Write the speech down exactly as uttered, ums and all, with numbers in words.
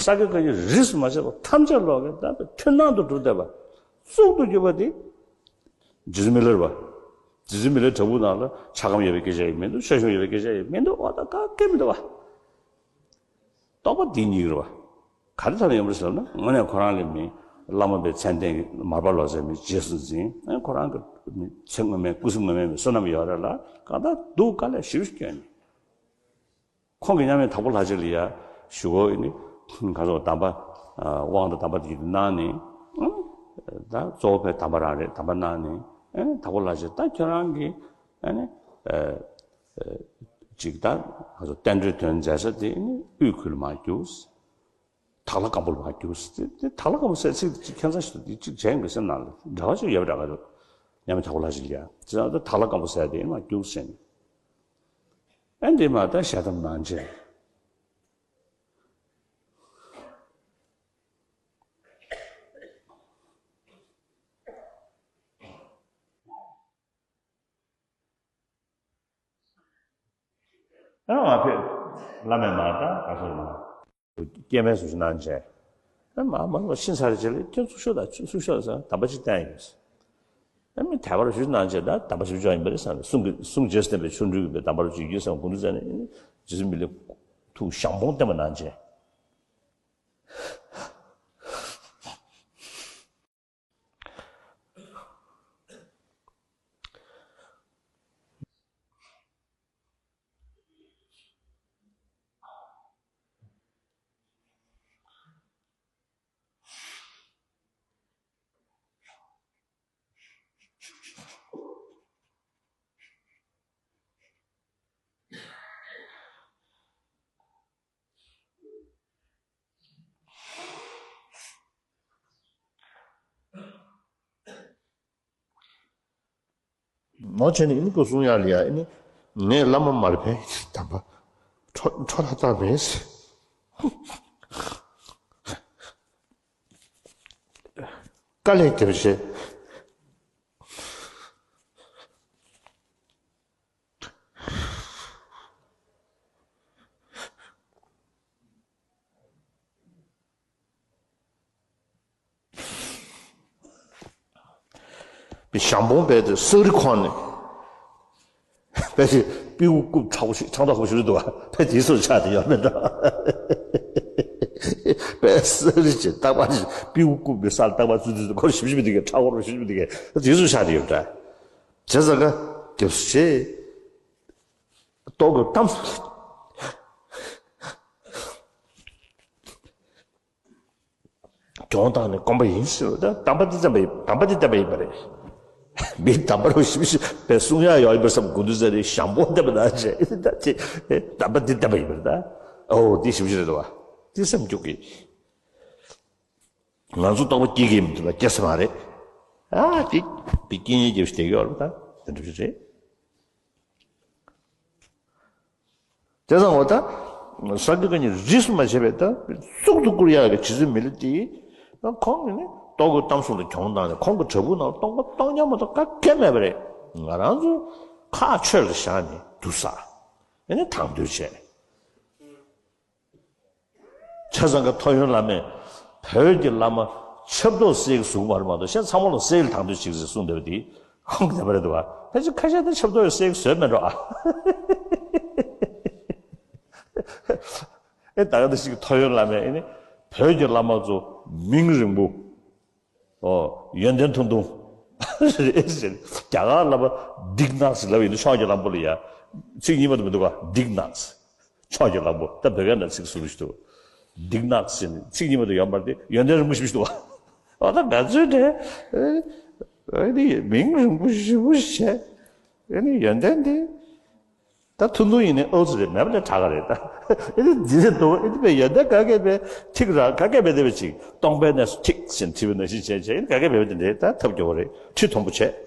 ས་དགེ་བཀའ་རྙིང་རིས་སུ་མ་ཆད་པ་ཐམས་ཅད་ལོག་གི་ད་མཐུན་སྣང་དུ་གྲུབ་བསྡད་པ། གཙུག་ཏུ་གྱུར་པ་དེ་རྗེ་བཙུན་མི་ལ་རས་པ། རྗེ་བཙུན་མི་ལའི་བྲག་ཕུག་ནང་ལ་ཆགས་སྐོམ་ཡོད་པའི་སྐད་ཆ་ཡང་མི་འདུག་ཆགས་ཞེན་ཡོད་པའི་སྐད་ཆ་ཡང་མི་འདུག་འོ་ད་ག་གེ་མི་འདུག་པ། རྟོགས་པ་འདི་ཉིད་རེད་པ། ག་རེ་ཐོག་ནས་ཡོང་བ་རེད་ཟེར་ན་དངོས་གནས་ཁོ་རང་ལ་མི་བླ་མ་པའི་མཚན་ལྡན་མར་པ་ལོ་ཙཱ་མི་རྗེས་སུ་འཛིན། ཨ་ཁོ་རང་གི་མི་ཚེ་སྔོན་མའི་སྐུ་གཟུགས་སྔོན་མའི་མི་བསོད་ནམས་ཡོད་རེད་ལ་གང་ལྟར་སྡུག་དཀའ་ལས་ཞེ་པོ་ཞིག་བསྐྱོན་ནས། ཁོང་གིས་མཉམ་མེད་དྭགས་པོ་ལྷ་རྗེ་ལ་ཡ་ཞུ་སྒོ་ཡིན་ནི་ག་ཚོད་གདམས་པ་དབང་དང་གདམས་པ་དེ་གནང་ནས། ཨང་ད་གཙོ་བོ་ཕའི་གདམས་པ་རང་རེད། གདམས་པ་གནང་ནས་ཨ་ནི་དྭགས་པོ་ལྷ་རྗེ་ད་ཁྱོད་རང་གིས་ཨ་ནི་ཅིག་ད་ག་ཚོད་བསྟན་འགྲོའི་དོན་མཛད་ས་དེ་ནི་དབུས་ཁུལ་མར་རྒྱུགས། དྭགས་ལྷ་སྒམ་པོ་ལ་མར་རྒྱུགས་ཟེར་ཏེ། དྭགས་ལྷ་སྒམ་པོ་ཟེར་ཚིག་དེ་ཁྱད་མཚར་ཞིག་འདུག་དེ་གཅིག་གཞན་གྱི་སེམས་ནང་ལ་འབྲེལ་བ་ཅིག་ཡོད་པ་འདྲ་ག་འདུག་མཉམ་མེད་དྭགས་པོ་ལྷ་རྗེ་ལ་ཡ་ཅི་ཙང་ད་དྭགས་ལྷ་སྒམ་པོ་ཟེར་དེ་མར་རྒྱུགས་ཟེར་ནས། ཨ་འདི་མ་ད་ཞལ་གདམས་གནང་བྱས། ཨ་མ་ཕེབས། བླ་མས་མ་ད་ག་སོང་མ། སྐྱེ་དམན་སུ་ཞིག་གནང་བྱས། ཨ་མ་མ་མ་ཤི་ཚར་རྗེས་ལ་ཁྱོད་ཚུར་ཤོག་དང་ཚུར་ཤོག་ཟེར་གདམས་པ་ཅིག་བསྟན་ཡོད། ཨ་མི་དད་པ་རུ་ཞུ་གནང་བྱས་ད་གདམས་པ་ཞིག་འཇོག་ཡིན་པ་རེད་བསམ་ནས་གསུང་གི་གསུང་རྗེས་སུ་བསྟན་པའི་ཆོ་འཕྲུལ་གྱི་གདམས་པ་རུ་ཅིག་ཡོད་བསམ་དགོངས་འདུག་ཟེར་ནས་རྗེ་བཙུན་མི་ལའི་ཐུགས་ཞང་པོ་བསྟན་པ་གནང་བྱས། ནོ་བྱས་ནས་ཨ་ནི་ཁོ་གསུང་ཡག་ལ་ཡ་ཨ་ནི་ངས་བླ་མ་མར་ཕན་གདམས་པ་འཕྲོ་འཕྲོ་ལ་བཏང་མེད། དཀའ་ལས་རྒྱབ་བྱས། པའི་ཞང་པོ་རྦད་དེ་སེག་རི་ཁོག་ནས་རྦད་དེ་པིའུ་རྐུབ་ཁྲག་པོ་ཞིག་ཁྲག་མདོག་ཁ་པོ་ཞིག་རེད་འདུག་བ། རྦད་དེ་ཚོ་ཆགས་དེ་ཡོད་མེད་འདྲ། རྦད་སེག་རི་ཅིག་རྟག་པར་ཅིག་པིའུ་རྐུབ་པའི་སར་རྟག་པར་ཚུད་ཚུད་དུ་ཁོར་ཞིབ་ཞིབ་དེ་གས་ཁྲག་པོ་རུ་ཞིབ་ཞིབ་དེ་གས་དེ་ཚོ་ཆགས་དེ་ཡོད་འདྲ། བྱས་ཙང་ཀ་རྒྱབ་སུ་བྱས། ཏོག་གི་གཏམ་གྱོང་བཏང་ནས་སྐོམ་པ་ཡིན་ཟེར་བ་ད་གདམས་པ་འདི་བསྟན་པ་ཡིན། གདམས་པ་འདི་བསྟན་པ་ཡིན་པ་རེད། མི་གདམས་པ་རུ་ཞིབ་ཞིབ་པའི་གསུང་ཡག་ཡོད་པར་བསམ་དགོངས་འདུག་ཟེར་ནས་ཞང་པོ་བསྟན་པ་ན་བྱས་ད་ཅེ་གདམས་པ་འདི་བསྟན་པ་ཡིན་པ་རེད་ད། ཨོ་འདི་ཞིབ་ཞིབ་རེད་དོ་བ། འདི་སེམས་སྐྱོ་གི། ང་ཚོ་རྟོགས་པ་སྐྱེ་གི་མི་འདུག་ལ་སྐྱེ་ས་མ་རེད། ཨ་འདི་པའི་རྐྱེན་ངན་རྒྱབ་ཞིག་བསྡད་ཀྱི་ཡོད་རེད་ད། དེ་འདྲ་ཞིག་རེད། དེ་ཙང་འོ་ད། ས་དགེ་བཀའ་རྙིང་རིས་སུ་མ་ཆད་པའི་ད་གཙུག་ཏུ་བཀུར་ཡག་གི་རྗེ་བཙུན་མི་ལ་དེ། ཁོང་གིས་ནི་ཏོག་གི་གཏམ་གསུང་དུ་གྱོང་བཏང་ནས་ཁོང་གི་བྲག་ཕུག་ནང་སྟོང་པ་སྟོང་རྐྱང་མ་གཏོགས་ག་གེ་མེད་པ་རེད། ང་རང་ཚོ་ཁག་ཆོད་ལ་བཞག་ནས་དུ་ས། ཨེ་ནི་དང་དོད་བྱས། ཆ་ཚང་གི་ཐོ་ཡོན་བླ་མས་བོད་ཀྱི་བླ་མ་ཆབ་ཏོག་སེལ་གྱི་བཟུང་བར་མ་གཏོགས་གཞན་ཚང་མ་ལ་སེལ་དང་དོད་བྱེད་ཟེར་གསུངས་བསྡད་པ་དེ་ཁོང་གི་བསྟན་པ་རེད་འདུག་བ། ཕལ་ཆེར་ཁ་ཤས་དེ་ཆབ་ཏོག་ཡང་སེལ་གྱི་བཟོས་མེད་འགྲོ་ཨ། ཨེ་ད་ག་འདི་ཞིག་ཐོ་ཡོན་བླ་མས་ཨེ་ནི་བོད་ཀྱི་བླ་མ་ཚོ་མིང་རིང་པོ། ཨོ། ཡོན་ཏན་ཐུང་ཐུང་། རེད་ཟེར། རྒྱ་གར་བླ་མ་ཌིག་ནག་ཟེར་ལབ་ཡོད་འདུག་ཕྱོགས་ཀྱི་གླང་པོ་ལ་ཡ། ཚིག་གཉིས་མ་གཏོགས་མི་འདུག་ག་ཌིག་ནག་ཕྱོགས་ཀྱི་གླང་པོ་ད་བོད་སྐད་ནང་ཚིག་ཟུར་ཞིག་འདུག་ཌིག་ནག་ཟེར་ནས་ཚིག་གཉིས་མ་གཏོགས་ཡོད་མ་རེད་དེ་ཡོན་ཏན་རིང་པོ་ཞིག་འདུག་ཨ་ད་ང་ཚོའི་འདྲ། ཨ་ནི་མིང་རིང་པོ་ཞེ་པོ་བྱས། ཨ་ནི་ཡོན་ཏན་དེ། ད་ཐུང་ཐུང་ཡིན་ནའི་ཨོ་ཙི་རེད་མེད་པ་ལས་དྲག་ག་རེད་ད། ཨེ་ནི་འདི་རེད་འདུག་ཨེ་ནི་པའི་ཡོན་ཏན་ག་གེ་པའི་ཐིག་ར་ག་གེ་པའི་དེ་བས་ཅིག་སྟོང་པའི་གནས་སུ་ཐིག་ཟེར་ནས་བྲིས་པའི་ནང་བཞིན་བྱས་བྱས་ཨེ་ནི་ག་གེ་པའི་དེ་འདྲས་ད་ཐབས་སྐྱོ་བོ་རེད། ཁྲི་མཐོན་པོ་བྱས།